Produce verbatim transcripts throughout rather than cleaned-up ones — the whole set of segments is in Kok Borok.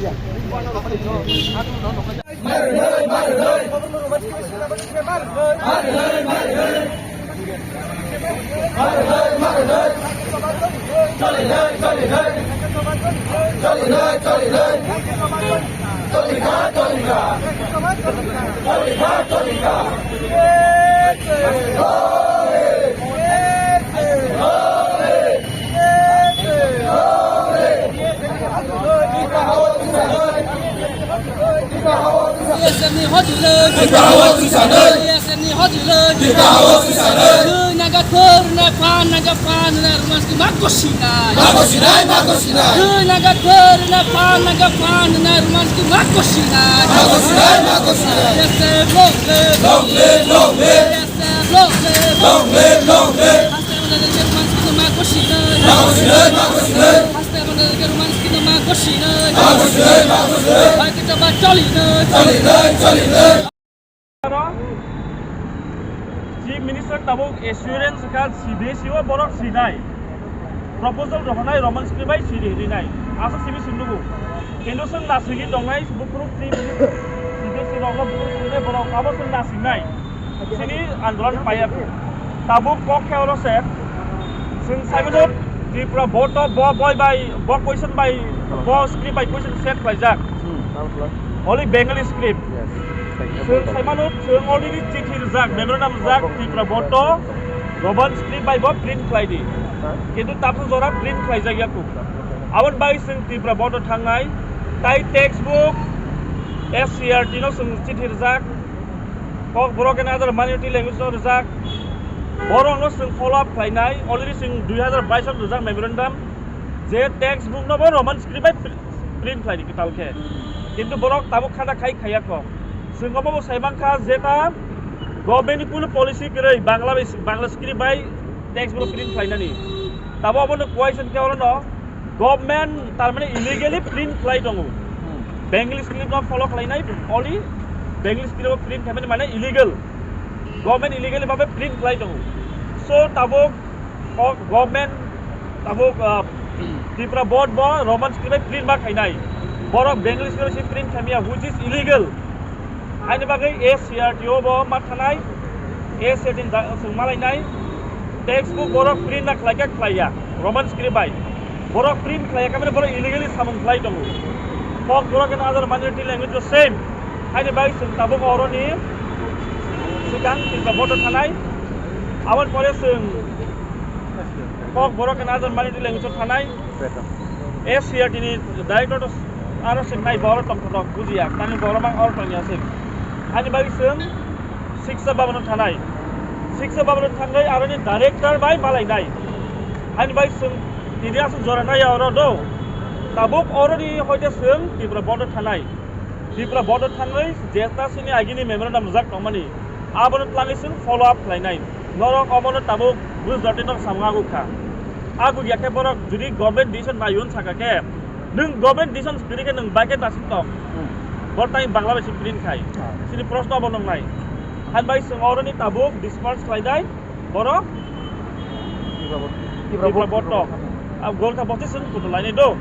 T S F ni hojiloi. T S F ni hojiloi. T Naga thor na pan, naga pan na Roman script ma kosinai. Ma kosinai, ma kosinai. Naga thor na pan, naga pan na Roman script ma kosinai. Ma kosinai, ma kosinai. T S F long live. Long live, long live. T S F long live. Long live, long live. Haste Roman script ma kosinai. Ma kosinai, ma kosinai. Haste Roman script ma kosinai. Ma kosinai, ma kosinai. Bai kita ba choli na. Choli na, choli na. Chief Minister tabuk assurance kha C B S E o borok sinai. Proposal rohornai Roman script bai siri rinai. Aswk simi simi nugo. Kintu chwng nasingwi tongnai buphuru Chief Minister C B S E rokno buphuru sinai borok abo chwng nasingnai. Chini andolon paiya. Tabuk kok khe oro se. Chwng saimano Tripura board o bo boi bai, bo question bai, bo script bai question set khlaijak. Only Bengali script. Chwng saimano, chwng already chithi rijak, memorandum rijak, Tripura board o Roman script bai bo print khlai di. Kintu tabuk jora print khlaijak yaku. Aboni bai chwng Tripura board o thangnai, tai textbook, S C R T no chwng chithi rijak, Kokborok and other minority language no rijak, borok no chwng follow up khlainai, already chwng dui hazar bais o rijak memorandum, je textbook no bo Roman script bai print khlai di kwtal khe. Kintu borok tabuk khata khai khaiya kho. Chwng obo bo sai mankha jeta government ni kunu policy kwrwi Bangla bai, Bangla script bai text bo print khlainani. Tabuk obo no question khe oro no government tar mane illegally print khlai tongo. Bengali script no follow khlainai, only Bengali script o print khlaimani mane illegal. Government illegally babe print khlai tongo. So tabuk o government tabuk, ah, Tripura board bo Roman script bai print ma khainai. Borok Bengali script bai print khaimya, which is illegal. Haini bagwi S C R T o bo ma thanai, S C R T ni da-, chwng malainai. Textbook borok print na khlai kha khlaiya, Roman script bai. Borok print khlaiya khe borok illegally samung khlai tongo. Kokborok and other minority language the same. Haini bagwi chwng tabuk oroni swkang Tripura board o thanai. Aboni pore chwng Kokborok and other minority language o thanai. S C R T ni director to aro chwng nai borok tong thok bujiya. Tani borok mang oro tongya chwng. Haini bagwi chwng Shiksha Bhavan o thanai. Shiksha Bhavan o thangwi aroni director bai malainai. Haini bagwi chwng tini aswk jora naiya oro do. Tabuk oroni hoite chwng Tripura board o thanai. Tripura board o thangwi jeta sini agini memorandum rijak tongmani, abono twlangwi chwng follow up khlainai. Norok obono tabuk Gujarati nok samung aguk kha. Aguk ya khe borok jodi government decision naiwi saka khe, nwng government decision kwrwi khe nwng bai khe nasing tong. Bor tai Bangla bai se print khai. Chini proshno obo nongnai. Haini bagwi chwng oroni tabuk disperse khlainai. Borok Tripura boto. Ab gol kha bote sung kutu lainai do.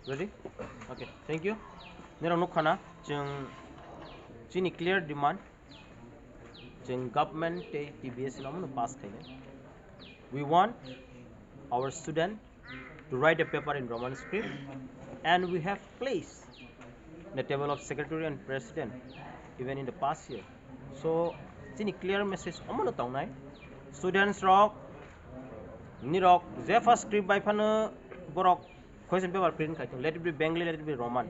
Ready? Okay, thank you. Nirok nukha na, chwng chini clear demand, chwng government tei T B S no pass khainai. We want our student to write a paper in Roman script, and we have placed in the table of secretary and president even in the past year. So, chini clear message omono tongnai, students rok, nirok je first script bai phano borok question paper print khai thung, let it be Bengali, let it be Roman.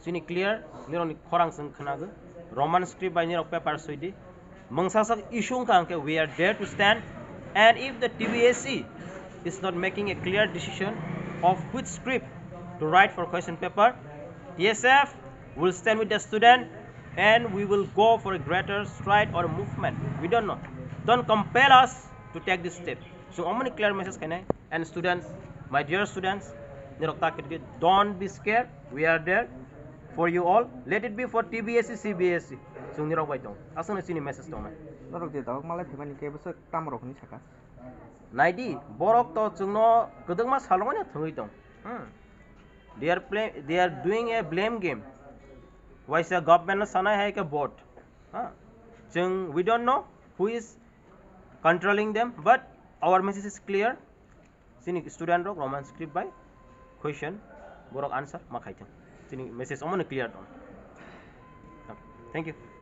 Chini clear, nirokni khorang chwng khnago. Roman script bai nirok paper soi di. Mungsa sak issue wngkha hwnkhe we are there to stand, and if the T B S E is not making a clear decision of which script to write for question paper, T S F will stand with the student and we will go for a greater stride or a movement. We don't know. Don't compel us to take this step. So, omoni clear message khainai. And students, my dear students, nirok ta kiri, don't be scared. We are there for you all. Let it be for T B S E, C B S E. Chwng nirok bai tong. Aswkno chini message tongnai. Norok je dawak malai phaimani khe bwswk tamo rok hwnwi sakha. Naidi, borok to chwngno kwdwkma salongmani thwngwi tong. Hmm. They are play, they are doing a blame game. Waisa government no sanai hai khe vote. Ha? Chwng, we don't know who is controlling them, but our message is clear. Chini student rok Roman script bai question, borok answer ma khai thung. Chini message omono clear tong. Thank you.